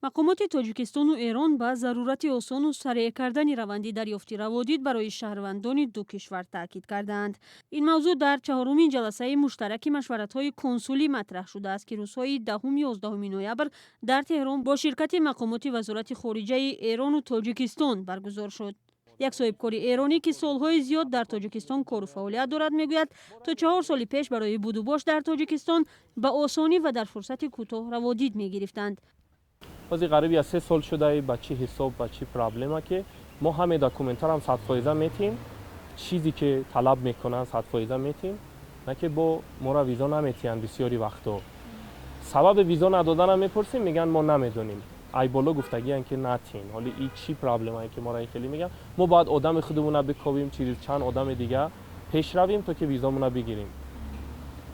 Мақомоти Тоҷикистону Эрон ба зарурати осону сареъ кардани раванди дарёфти раводид барои шаҳрвандони ду кишвар таъкид кардаанд. Ин мавзӯъ дар чаҳорумин ҷаласаи муштараки машваратҳои консулӣ матраҳ шудааст, ки рӯзҳои 10-11 ноябр дар Теҳрон бо ширкати мақомоти Вазорати хориҷаи Эрону Тоҷикистон баргузор шуд. Як соҳибкори эронӣ, ки солҳои зиёд дар Тоҷикистон кору фаъолият дорад, мегӯяд, то 4 соли пеш барои будубош дар Тоҷикистон ба осонӣ ва дар фурсати кӯтоҳ раводид мегирифтанд. Ҳозир қариби я 3 сол шуда, ба чӣ ҳисоб, ба чӣ проблема, ки мо ҳаме документарам 100% метиҳем, чизе ки талаб мекунанд, 100% метиҳем, на ки бо моро визо наметиҳанд. Бисёри вақтҳо сабаби визо надоданам мепурсем, мегӯянд, мо намедонем, ай боло гуфтагиян, ки натиҳем. Ҳоли и чӣ проблемае, ки моро хеле мегӯянд, мо бояд одами худамона бикобим, через чанд одами дига пеш равем, то ки визомона бигирем.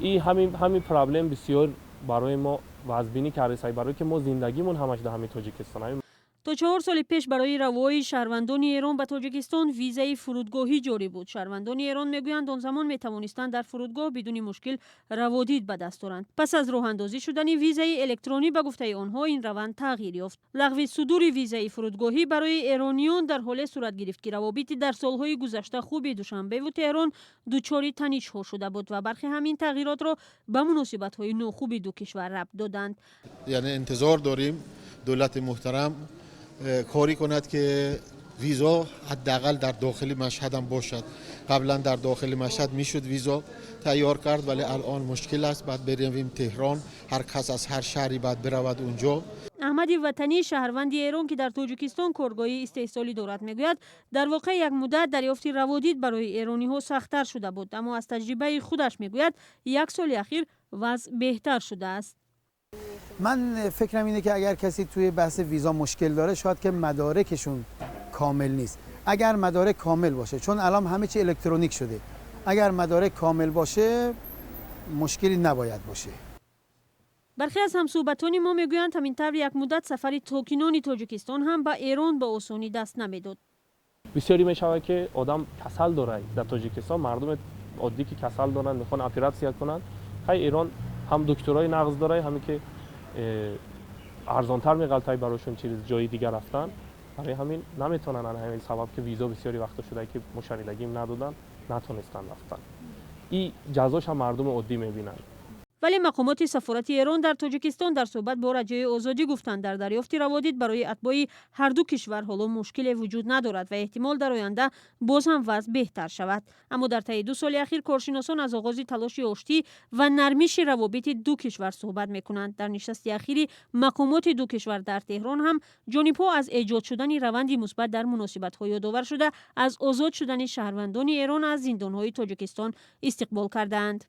И ҳамин проблем бисёр барои мо вазбинӣ кардааст, барое ки мо зиндагимон ҳамаш дар ҳамин Тоҷикистон. То 4 соли пеш барои равои шаҳрвандони Эрон ба Тоҷикистон визаи фурудгоҳӣ ҷорӣ буд. Шаҳрвандони Эрон мегӯянд, он замон метавонистанд дар фурудгоҳ бидуни мушкил раводид ба даст оранд. Пас аз роҳандозӣ шудани визаи электронӣ, ба гуфтаи онҳо, ин раванд тағйир ёфт. Лағви судури визаи фурудгоҳӣ барои эрониён дар ҳоле сурат гирифт, ки равобити дар солҳои гузашта хуби Душанбеву Теҳрон дучори танишҳо шуда буд ва бархе ҳам ин тағйиротро ба муносибатҳои нохуби ду кишвар рабт доданд. Яъне интизор дорем, дулати муҳтарам کاری کند که ویزا حداقل در داخل مشهد هم باشد. قبلا در داخل مشهد میشد ویزا تیار کرد، ولی الان مشکل است. باید برویم تهران، هر کس از هر شهری باید برود اونجا. Аҳмади Ватанӣ, шаҳрванди Эрон, ки дар Тоҷикистон коргоҳи истеҳсолӣ дорад, мегӯяд, дар воқеъ як муддат дарёфти раводид барои эрониҳо сахттар шуда буд, аммо аз таҷрибаи худаш мегӯяд, як соли ахир вазъ беҳтар шудааст. من فکرم اینه که اگر کسی توی بحث ویزا مشکل داره، شاید که مدارکشون کامل نیست. اگر مدارک کامل باشه، چون الان همه چی الکترونیک شده، اگر مدارک کامل باشه، مشکلی نباید باشه. Бархе аз ҳамсӯҳбатони мо мегӯянд, ҳамин тавр як муддат сафари сокинони Тоҷикистон ҳам ба Эрон ба осонӣ даст намедод. Бисёре мешавад, ки одам касал дорад. Дар Тоҷикистон мардуми оддӣ, ки касал доранд, мехоҳанд оператсия кунанд, хай, Эрон ҳам докторҳои нағз дорад, ҳаме ки арзонтар меғалтад барошон через ҷои дигар рафтан. Барои ҳамин наметавонанд. Ҳамин сабаб, ки визо бисёри вақто шуда, ки мо шаридагим надоданд, натонистанд рафтан. И ҷазошам мардуми оддӣ мебинанд. Вале мақомоти сафорати Эрон дар Тоҷикистон дар суҳбат бо Радиои Озодӣ гуфтанд, дар дарёфти раводид барои атбои ҳарду кишвар ҳоло мушкиле вуҷуд надорад ва эҳтимол дар оянда боз ҳам вазъ беҳтар шавад. Аммо дар таи 2 соли ахир коршиносон аз оғози талоши оштӣ ва нармиши равобити ду кишвар суҳбат мекунанд. Дар нишасти ахири мақомоти ду кишвар дар Теҳрон ҳам ҷонибҳо аз эҷод шудани раванди мусбат дар муносибатҳо ёдовар шуда, аз озод шудани шаҳрвандони Эрон аз зиндонҳои Тоҷикистон истиқбол кардаанд.